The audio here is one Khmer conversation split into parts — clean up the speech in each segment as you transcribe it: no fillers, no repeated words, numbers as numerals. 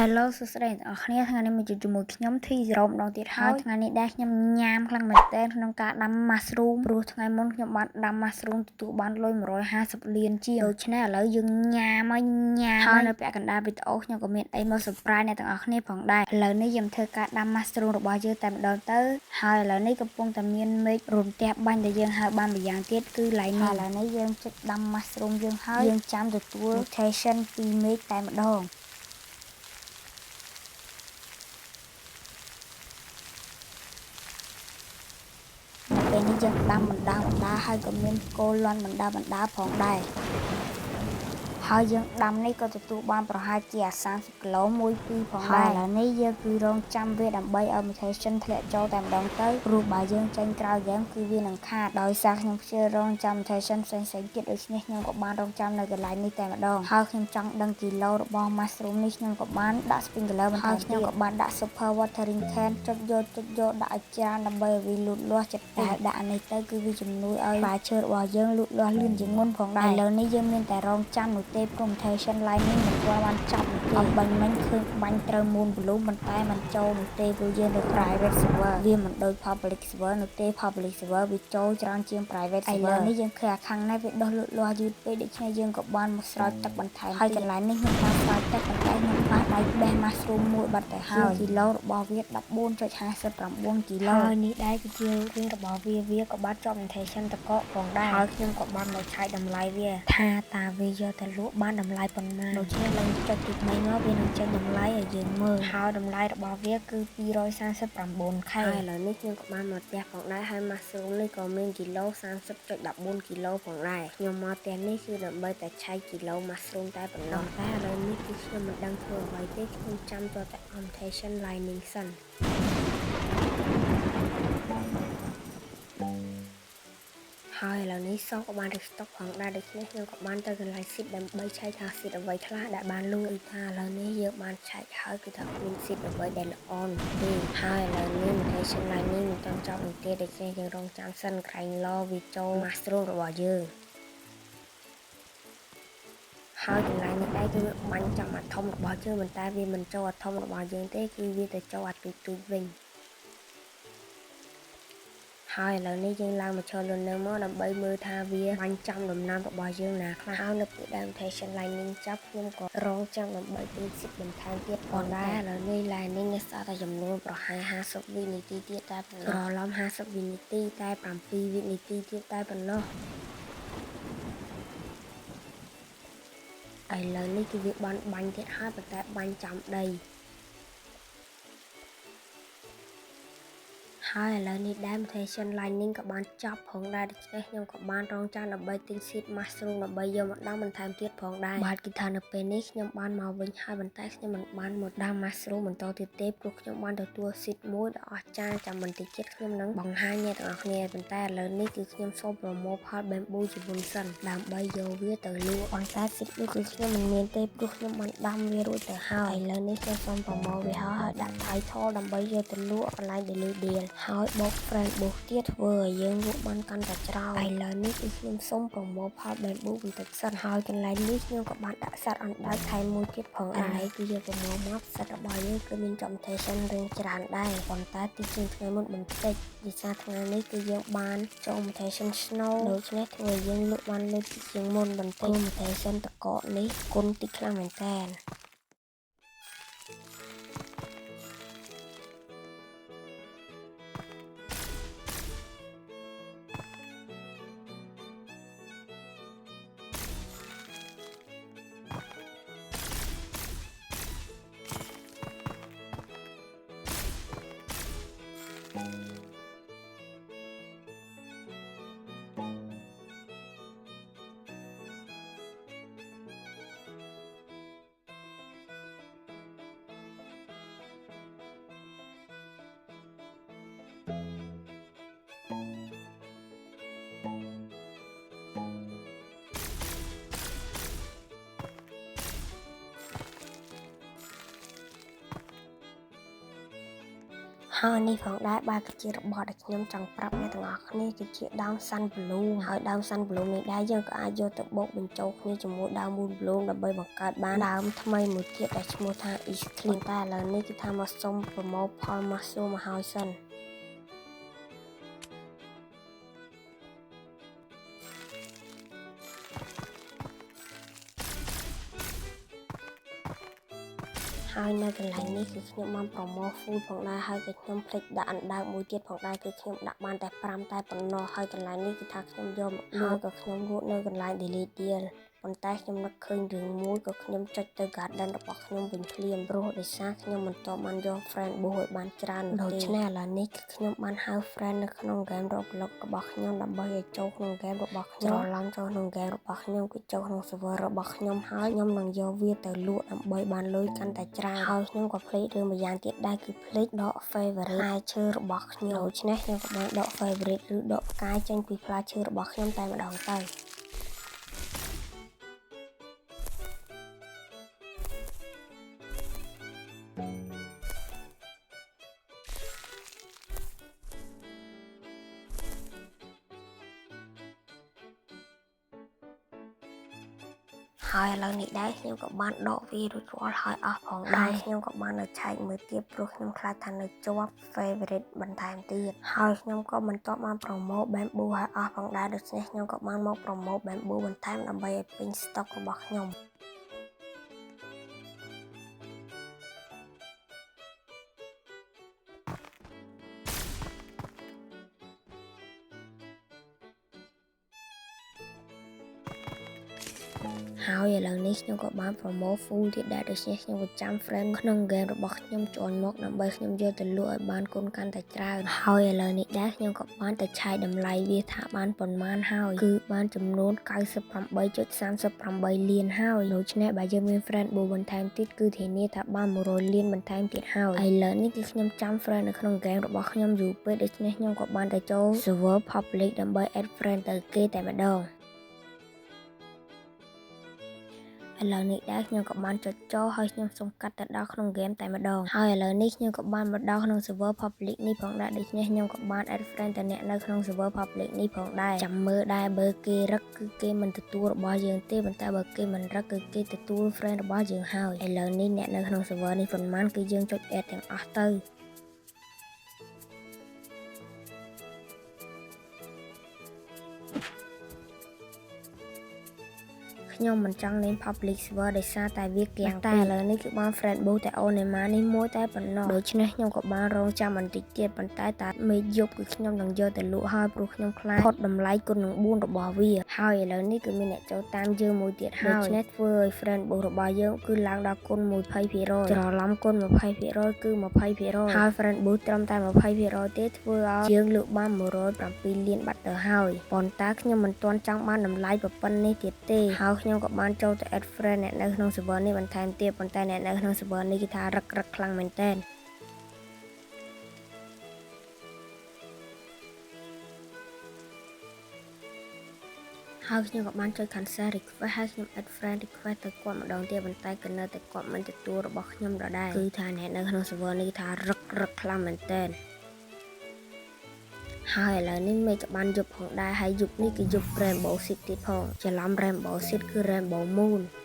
Hello សួស្តីអ្នកទាំងអស់គ្នាថ្ងៃនេះមកជួបជាមួយខ្ញុំ T0 ម្ដងទៀតហើយថ្ងៃនេះដែរខ្ញុំញ៉ាំខ្លាំងមែនទែនក្នុងការដាំ mushroom ព្រោះថ្ងៃមុនខ្ញុំបានដាំ mushroom ទទួលបានលុយ150លានជាងដូច្នេះឥឡូវយើងញ៉ាំហើយញ៉ាំហើយនៅពាក់កណ្ដាលវីដេអូខ្ញុំក៏មានអីមក surprise អ្នកទាំងអស់គ្នាផងដែរឥឡូវនេះយើងធ្វើការដាំ mushroom របស់យើងតែម្ដងទៅហើយឥឡូវនេះកំពុងតែមានមេឃរន្ទះបាញ់ដែលយើងហៅបានម្យ៉ាងទៀតគឺ lightning ឥឡូវនេះយើងចុចដាំ mushroom យើងហើយយើងចាំទទួល mutation ពីមេឃតែម្ដង ពេលនេះយើងដាំបណ្ដាបណ្ដាហើយក៏មានគោលលាន់បណ្ដាបណ្ដាផងដែរហើយយើងដាំនេះក៏ទទួលបានប្រហែលជា30គីឡូមួយពីរផងដែរឥឡូវនេះយើងគឺរងចាំវាដើម្បីឲ្យ mutation ធ្លាក់ចូលតែម្ដងទៅព្រោះបើយើងចេញក្រៅហ្គេមគឺវានឹងខាតដោយសារខ្ញុំខ្ជិលរងចាំ mutation ផ្សេងៗទៀតដូច្នេះខ្ញុំក៏បានរងចាំនៅកន្លែងនេះតែម្ដងហើយខ្ញុំចង់ដឹងគីឡូរបស់ mushroom នេះខ្ញុំក៏បានដាក់ sprinkler បន្ថែមខ្ញុំក៏បានដាក់ super watering can ចុចយកចុចយកដាក់ឲ្យច្រើនដើម្បីឲ្យវាលូតលាស់ចិត្តតែដាក់អានេះទៅគឺវាជំនួយឲ្យផ្លែឈើរបស់យើងលូតលាស់លឿនជាងមុនផងដែរឥឡូវនេះយើងមានតែរងចាំនោះទេព្រោះ mutation lightning មិនទាន់បានចប់នោះទេអត់បាញ់មិញឃើញបាញ់ត្រូវ moon bloom ប៉ុន្តែมันចូលនោះទេព្រោះយើងនៅ private server វាមិនដូច public server នោះទេ public server វាចូលច្រើនជាង private server ឥឡូវនេះយើងឃើញអាខាងនេះវាដុះលូតលាស់យឺតពេកដូច្នេះយើងក៏បានមកស្រោចទឹកបន្ថែមហើយកន្លែងនេះខ្ញុំបានស្រោចទឹកប៉ុន្តែខ្ញុំប៉ះដៃបេះ mushroom មួយបាត់ទៅហើយគីឡូរបស់វា14.59គីឡូហើយនេះដែរគឺជារូបរាងរបស់វាវាក៏បានជាប់ mutation តកកផងដែរហើយខ្ញុំក៏បានមកឆែកតម្លៃវាថាតើវាយកទៅលក់បានតម្លៃប៉ុន្មានដូច្នេះឡើងចុចទី3មកវានឹងចេញតម្លៃឲ្យយើងមើលហើយតម្លៃរបស់វាគឺ 239ខែហើយឥឡូវនេះខ្ញុំក៏បានមកផ្ទះផងដែរហើយ mushroom នេះក៏មានគីឡូ30.14គីឡូផងដែរខ្ញុំមកផ្ទះនេះគឺដើម្បីតែឆែកគីឡូ mushroom តែប៉ុណ្ណោះតែឥឡូវនេះគឺខ្ញុំមិនដឹងធ្វើអ្វីទេខ្ញុំចាំតតែ mutation lightning សិនហើយឥឡូវនេះសក៏បាន restock ផងដែរដូច្នេះខ្ញុំក៏បានទៅកន្លែង seed ដើម្បីឆែកថា seed អ្វីខ្លះដែលបានលក់គឺថាឥឡូវនេះយើងបានឆែកហើយគឺថាគ្មាន seed អ្វីដែលល្អនោះទេហើយឥឡូវនេះ mutation lightning មិនទាន់ចប់នោះទេដូច្នេះយើងរងចាំសិនក្រែងឡវាចូល mushroom របស់យើងហើយកន្លែងនេះដែរគឺវាបាញ់ចំអាធំរបស់យើងប៉ុន្តែវាមិនចូលអាធំរបស់យើងទេគឺវាទៅចូលអាទូចទូចវិញហើយឥឡូវនេះយើងឡើងមកឈរលើនឹងមកដើម្បីមើលថាវាបាញ់ចំដំណាំរបស់យើងណាខ្លះហើយនៅពេលដែល mutation lightning ចាប់ខ្ញុំក៏រងចាំដើម្បីទិញ seed បន្ថែមទៀតផងដែរឥឡូវនេះ lightning នៅសល់តែចំនួនប្រហែល50វិនាទីទៀតតែប៉ុណ្ណោះច្រឡំ50វិនាទីតែ7វិនាទីទៀតតែប៉ុណ្ណោះឥឡូវនេះគឺវាបានបាញ់ទៀតហើយប៉ុន្តែបាញ់ចំដីហើយឥឡូវនេះដែរ mutation lightning ក៏បានចប់ផងដែរដូច្នេះខ្ញុំក៏បានរងចាំដើម្បីទិញ seed mushroom ដើម្បីយកមកដាំបន្ថែមទៀតផងដែរបាទគឺថានៅពេលនេះខ្ញុំបានមកវិញហើយប៉ុន្តែខ្ញុំមិនបានមកដាំ mushroom បន្តទៀតទេព្រោះខ្ញុំបានទទួល seed មួយដ៏អស្ចារ្យចាំបន្តិចទៀតខ្ញុំនឹងបង្ហាញអ្នកទាំងអស់គ្នាប៉ុន្តែឥឡូវនេះគឺខ្ញុំសូមប្រមូលផល bamboo ជាមុនសិនដើម្បីយកវាទៅលក់ប៉ុន្តែ seed នោះគឺខ្ញុំមិនមានទេព្រោះខ្ញុំបានដាំវារួចទៅហើយឥឡូវនេះខ្ញុំសូមប្រមូលវាហើយដាក់ title ដើម្បីយកទៅលក់កន្លែង daily deal ហើយបូក friend បូកទៀតធ្វើឲ្យយើងលក់បានកាន់តែច្រើនឥឡូវនេះគឺខ្ញុំសូមប្រមូលផល bamboo បន្តិចសិនហើយកន្លែងនេះខ្ញុំក៏បានដាក់សត្វអណ្ដើកថែមមួយទៀតផងដែរគឺយើងប្រមូលមកសត្វរបស់យើងគឺមាន mutation រឿងច្រើនដែរប៉ុន្តែទីជាងថ្ងៃមុនបន្តិចដោយសារថ្ងៃនេះគឺយើងបានចូល mutation snow ដូច្នេះធ្វើឲ្យយើងលក់បានលុយតិចជាងមុនបន្តិច mutation តកកនេះគុណតិចខ្លាំងមែនតើ ហើយនេះផងដែរបាទគឺជារបស់ដែលខ្ញុំចង់ប្រាប់អ្នកទាំងអស់គ្នាគឺជាដើម Sun Bloom ហើយដើម Sun Bloom នេះដែរយើងក៏អាចយកទៅបូកបញ្ចូលគ្នាជាមួយដើម Moon Bloom ដើម្បីបង្កើតបានដើមថ្មីមួយទៀតដែលឈ្មោះថា Eclipse តែឥឡូវនេះគឺថាមកសុំប្រមូលផល mushroom មកហើយសិន។ ហើយនៅកន្លែងនេះគឺខ្ញុំបានប្រមូល full ផងដែរហើយក៏ខ្ញុំភ្លេចដាក់អណ្ដើកមួយទៀតផងដែរគឺខ្ញុំដាក់បានតែ5តែប៉ុណ្ណោះ។ហើយកន្លែងនេះគឺថាខ្ញុំយកមកលក់ក៏ខ្ញុំលក់នៅកន្លែង daily deal ប៉ុន្តែខ្ញុំនឹកឃើញរឿងមួយក៏ខ្ញុំចុចទៅ garden របស់ខ្ញុំវិញភ្លាមព្រោះដោយសារខ្ញុំមិនទាន់បានយក friend boost ឲ្យបានច្រើននោះទេ។ដូច្នេះឥឡូវនេះគឺខ្ញុំបានហៅ friend នៅក្នុង game Roblox របស់ខ្ញុំដើម្បីឲ្យចូលក្នុង game របស់ខ្ញុំច្រឡំចូលក្នុង game របស់ខ្ញុំគឺចូលក្នុង server របស់ខ្ញុំហើយខ្ញុំនឹងយកវាទៅលក់ដើម្បីបានលុយកាន់តែច្រើនហើយខ្ញុំក៏ភ្លេចរឿងម្យ៉ាងទៀតដែរគឺភ្លេចដក favorite ផ្លែឈើរបស់ខ្ញុំដូច្នេះខ្ញុំក៏បានដក favorite ឬដកផ្កាយចេញពីផ្លែឈើរបស់ខ្ញុំតែម្ដងទៅ។ ហើយឥឡូវនេះដែរខ្ញុំក៏បានដកវារួចរាល់ហើយអស់ផងដែរខ្ញុំក៏បាននៅឆែកមើលទៀតព្រោះខ្ញុំខ្លាចថានៅជាប់ favorite បន្ថែមទៀតហើយខ្ញុំក៏មិនទាន់បានប្រមូល bamboo ឲ្យអស់ផងដែរដូច្នេះខ្ញុំក៏បានមកប្រមូល bamboo បន្ថែមដើម្បីឲ្យពេញ stock របស់ខ្ញុំ។ ហើយឥឡូវនេះខ្ញុំក៏បានប្រមូល full ទៀតដែរដូច្នេះខ្ញុំក៏ចាំ friend ក្នុង game របស់ខ្ញុំចូលមកដើម្បីខ្ញុំយកទៅលក់ឲ្យបានគុណកាន់តែច្រើនហើយឥឡូវនេះដែរខ្ញុំក៏បានទៅឆែកតម្លៃវាថាបានប៉ុន្មានហើយគឺបានចំនួន98.38លានហើយដូច្នេះបើយើងមាន friend boost បន្ថែមទៀតគឺធានាថាបាន100លានបន្ថែមទៀតហើយឥឡូវនេះគឺខ្ញុំចាំ friend នៅក្នុង game របស់ខ្ញុំយូរពេកដូច្នេះខ្ញុំក៏បានទៅចូល server public ដើម្បី add friend ទៅគេតែម្ដង។ឥឡូវនេះដែរខ្ញុំក៏បានចុចចូលហើយខ្ញុំសូមកាត់ទៅដល់ក្នុង game តែម្ដងហើយឥឡូវនេះខ្ញុំក៏បានមកដល់ក្នុង server public នេះផងដែរដូច្នេះខ្ញុំក៏បាន add friend ទៅអ្នកនៅក្នុង server public នេះផងដែរចាំមើលដែរបើគេរឹកគឺគេមិនទទួលរបស់យើងទេប៉ុន្តែបើគេមិនរឹកគឺគេទទួល friend របស់យើងហើយឥឡូវនេះអ្នកនៅក្នុង server នេះប៉ុន្មានគឺយើងចុច add ទាំងអស់ទៅ។ ខ្ញុំមិនចង់លេង public server ដោយសារតែវាគាំងតែឥឡូវនេះគឺបាន friend boost តែអូនេម៉ានេះមួយតែប៉ុណ្ណោះដូច្នេះខ្ញុំក៏បានរងចាំបន្តិចទៀតប៉ុន្តែតាមេឃយប់គឺខ្ញុំនឹងយកទៅលក់ហើយព្រោះខ្ញុំខ្លាចផុតតម្លៃគុណនឹង4របស់វាហើយឥឡូវនេះគឺមានអ្នកចូលតាមយើងមួយទៀតហើយដូច្នេះធ្វើឲ្យ friend boost របស់យើងគឺឡើងដល់គុណ20%ច្រឡំគុណ20%គឺ20%ហើយ friend boost ត្រឹមតែ20%ទេធ្វើឲ្យយើងលក់បាន107លានបាត់ទៅហើយប៉ុន្តែខ្ញុំមិនទាន់ចង់បានតម្លៃប៉ុណ្ណេះទៀតទេហើយខ្ញុំក៏បានចូលទៅ add friend អ្នកនៅក្នុង server នេះបន្ថែមទៀតប៉ុន្តែអ្នកនៅក្នុង server នេះគឺថារឹករឹកខ្លាំងមែនតើ។ហើយខ្ញុំក៏បានចុច cancel request ហើយខ្ញុំ add friend request ទៅគាត់ម្ដងទៀតប៉ុន្តែក៏នៅតែគាត់មិនទទួលរបស់ខ្ញុំដដែលគឺថាអ្នកនៅក្នុង server នេះថារឹករឹកខ្លាំងមែនតើហើយឥឡូវនេះមេឃក៏បានយប់ផងដែរហើយយប់នេះគឺយប់ Rainbow Seed ទៀតផងច្រឡំ Rainbow Seed គឺ Rainbow Moon។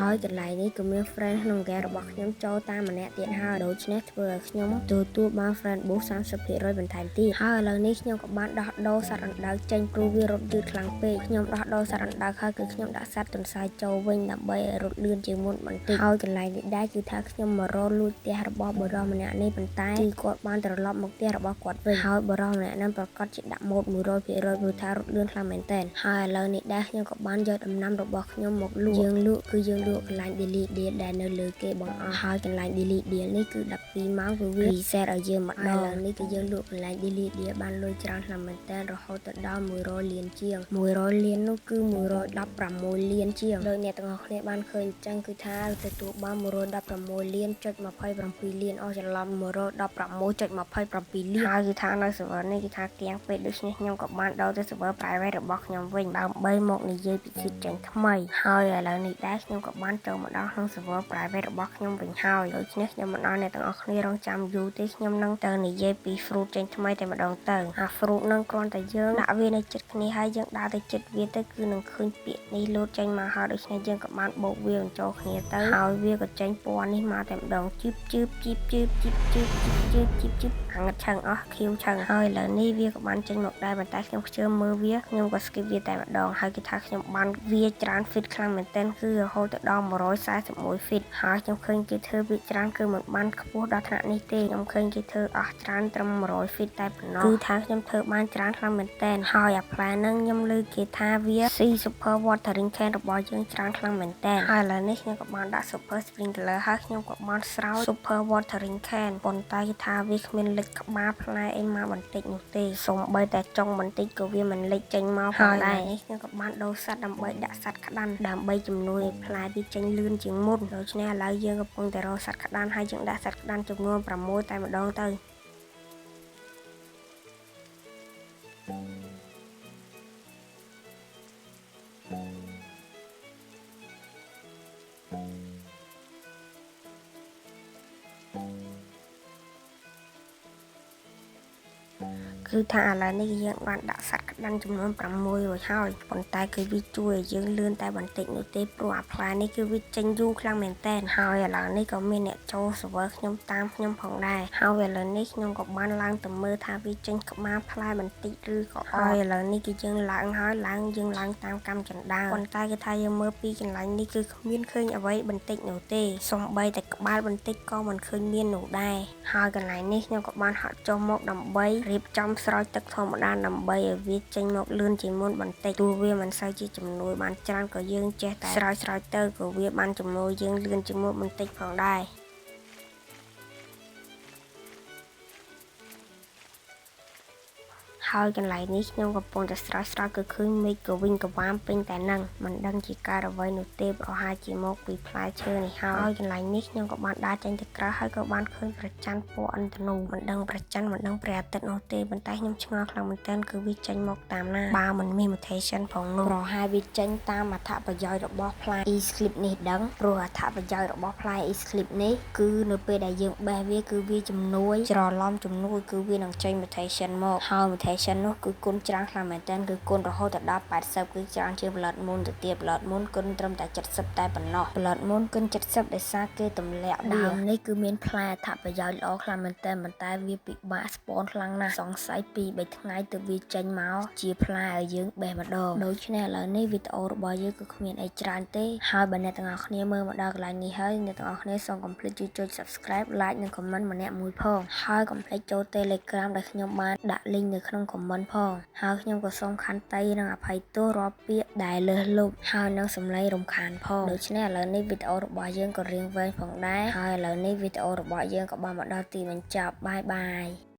ហើយកន្លែងនេះក៏មាន friend ក្នុង game របស់ខ្ញុំចូលតាមម្នាក់ទៀតហើយដូច្នេះធ្វើឲ្យខ្ញុំទទួលបាន friend boost 30%បន្ថែមទៀតហើយឥឡូវនេះខ្ញុំក៏បានដោះដូរសត្វអណ្ដើកចេញព្រោះវារត់យឺតខ្លាំងពេកខ្ញុំដោះដូរសត្វអណ្ដើកហើយគឺខ្ញុំដាក់សត្វទន្សាយចូលវិញដើម្បីឲ្យរត់លឿនជាងមុនបន្តិចហើយកន្លែងនេះដែរគឺថាខ្ញុំមករកលួចផ្ទះរបស់បុរសម្នាក់នេះប៉ុន្តែគឺគាត់បានត្រឡប់មកផ្ទះរបស់គាត់វិញហើយបុរសម្នាក់นั้นប្រកាសជាដាក់ម៉ូត100%ព្រោះថារត់លឿនខ្លាំងមែនទែនហើយឥឡូវនេះដែរខ្ញុំក៏បានយកដំណាំរបស់ខ្ញុំមកលក់យើងលក់គឺយើងលក់កន្លែង daily deal ដែលនៅលើគេបងអស់ហើយកន្លែង daily deal នេះគឺ12ម៉ោងគឺវា reset ឲ្យយើងម្ដងឥឡូវនេះគឺយើងលក់កន្លែង daily deal បានលុយច្រើនខ្លាំងមែនទែនរហូតទៅដល់100លានជាង100លាននោះគឺ116លានជាងដោយអ្នកទាំងអស់គ្នាបានឃើញអញ្ចឹងគឺថាទទួលបាន116លានចុច27លានអស់ច្រឡំ116.27លានហើយគឺថានៅ server នេះគឺថាគៀងពេកដូច្នេះខ្ញុំក៏បានដូរទៅ server private របស់ខ្ញុំវិញដើម្បីមកនិយាយពី seed ចេញថ្មីហើយឥឡូវនេះដែរខ្ញុំក៏ បានចូលមកដល់ក្នុង server private របស់ខ្ញុំវិញហើយដូច្នេះខ្ញុំមិនឲ្យអ្នកទាំងអស់គ្នារងចាំយូរទេខ្ញុំនឹងទៅនិយាយពី fruit ចេញថ្មីតែម្ដងទៅអា fruit នឹងគ្រាន់តែយើងដាក់វានៅចិត្តគ្នាហើយយើងដើរទៅចិត្តវាទៅគឺនឹងឃើញពាក្យនេះលោតចេញមកហើយដូច្នេះយើងក៏បានបូកវាបញ្ចូលគ្នាទៅហើយវាក៏ចេញពណ៌នេះមកតែម្ដងជីបជឺបជីបជឺបជីបជឺបជីបជឺបជីបជឺបអាងឹតឆឹងអស់ខៀវឆឹងហើយឥឡូវនេះវាក៏បានចេញមកដែរប៉ុន្តែខ្ញុំខ្ជិលមើលវាខ្ញុំក៏ skip វាតែម្ដងហើយគេថាខ្ញុំបានវាច្រើន feet ខ្លាំងមែនទែនគឺរហូតទៅដល់141 feet ហើយខ្ញុំឃើញគេធ្វើវាច្រើនគឺមិនបានខ្ពស់ដល់ថ្នាក់នេះទេខ្ញុំឃើញគេធ្វើអស់ច្រើនត្រឹម100 feet តែប៉ុណ្ណោះគឺថាខ្ញុំធ្វើបានច្រើនខ្លាំងមែនទែនហើយអាផ្លែហ្នឹងខ្ញុំឮគេថាវាស៊ី super watering can របស់យើងច្រើនខ្លាំងមែនទែនហើយឥឡូវនេះខ្ញុំក៏បានដាក់ super sprinkler ហើយខ្ញុំក៏បានស្រោច super watering can ប៉ុន្តែគេថាវាគ្មានលិចក្បាលផ្លែអីមកបន្តិចនោះទេសូម្បីតែចុងបន្តិចក៏វាមិនលិចចេញមកផងដែរនេះខ្ញុំក៏បានដូរសត្វដើម្បីដាក់សត្វក្តាន់ដើម្បីជំនួយឲ្យផ្លែវាចេញលឿនជាងមុនដូច្នេះឥឡូវយើងកំពុងតែរកសត្វក្តាន់ហើយយើងដាក់សត្វក្តាន់ចំនួន6តែម្ដងទៅគឺថាឥឡូវនេះយើងបានដាក់សត្វក្តាន់ចំនួន6រួចហើយប៉ុន្តែគឺវាជួយឲ្យយើងលឿនតែបន្តិចនោះទេព្រោះអាផ្លែនេះគឺវាចេញយូរខ្លាំងមែនតើហើយឥឡូវនេះក៏មានអ្នកចូល server ខ្ញុំតាមខ្ញុំផងដែរហើយឥឡូវនេះខ្ញុំក៏បានឡើងទៅមើលថាវាចេញក្បាលផ្លែបន្តិចឬក៏អត់ហើយឥឡូវនេះគឺយើងឡើងហើយឡើងយើងឡើងតាមកម្មចណ្ដាលប៉ុន្តែគេថាយើងមើលពីកន្លែងនេះគឺគ្មានឃើញអ្វីបន្តិចនោះទេសំបីតែក្បាលបន្តិចក៏មិនឃើញមាននោះដែរហើយកន្លែងនេះខ្ញុំក៏បានហក់ចុះមកដើម្បីរៀបចំស្រោចទឹកធម្មតាដើម្បីឲ្យវាចេញមកលឿនជាងមុនបន្តិចទោះវាមិនសូវជាជំនួយបានច្រើនក៏យើងចេះតែស្រោចស្រោចទៅក៏វាបានជំនួយយើងលឿនជាងមុនបន្តិចផងដែរហើយកន្លែងនេះខ្ញុំកំពុងតែស្រោចស្រោចគឺឃើញមេឃក៏វិញក៏វាមពេញតែនឹងមិនដឹងជាកើតអ្វីនោះទេប្រហែលជាមកពីផ្លែឈើនេះហើយហើយកន្លែងនេះខ្ញុំក៏បានដើរចេញទៅក្រៅហើយក៏បានឃើញប្រច័នពណ៌ឥន្ទនូមិនដឹងប្រច័នមិនដឹងព្រះអាទិត្យនោះទេប៉ុន្តែខ្ញុំឆ្ងល់ខ្លាំងមែនទែនគឺវាចេញមកតាមណាបើមិនមាន mutation ផងនោះប្រហែលវាចេញតាមអត្ថប្រយោជន៍របស់ផ្លែ Eclipse នេះដឹងព្រោះអត្ថប្រយោជន៍របស់ផ្លែ Eclipse នេះគឺនៅពេលដែលយើងបេះវាគឺវាជំនួយច្រឡំជំនួយគឺវានឹងចេញ mutation មកហើយ mutation នោះគឺគុណច្រើនខ្លាំងមែនទែនគឺគុណរហូតដល់80គឺច្រើនជាង Blood Moon ទៅទៀត Blood Moon គុណត្រឹមតែ70តែប៉ុណ្ណោះ Blood Moon គុណ70ដោយសារគេទម្លាក់ដើមនេះគឺមានផ្លែអត្ថប្រយោជន៍ល្អខ្លាំងមែនទែនប៉ុន្តែវាពិបាក spawn ខ្លាំងណាស់សង្ស័យ2 3ថ្ងៃទើបវាចេញមកជាផ្លែឲ្យយើងបេះម្ដងដូច្នេះឥឡូវនេះវីដេអូរបស់យើងគឺគ្មានអីច្រើនទេហើយបើអ្នកទាំងអស់គ្នាមើលមកដល់កន្លែងនេះហើយអ្នកទាំងអស់គ្នាសូមកុំភ្លេចជួយចុច Subscribe Like និង Comment ម្នាក់មួយផងហើយកុំភ្លេចចូល Telegram ដែលខ្ញុំបានដាក់ link នៅក្នុង comment ផងហើយខ្ញុំក៏សូមខន្តីនិងអភ័យទោសរាល់ពាក្យដែលលើសលប់ហើយនឹងសម្លេងរំខានផងដូច្នេះឥឡូវនេះវីដេអូរបស់យើងក៏រៀងវែងផងដែរហើយឥឡូវនេះវីដេអូរបស់យើងក៏បានមកដល់ទីបញ្ចប់bye bye.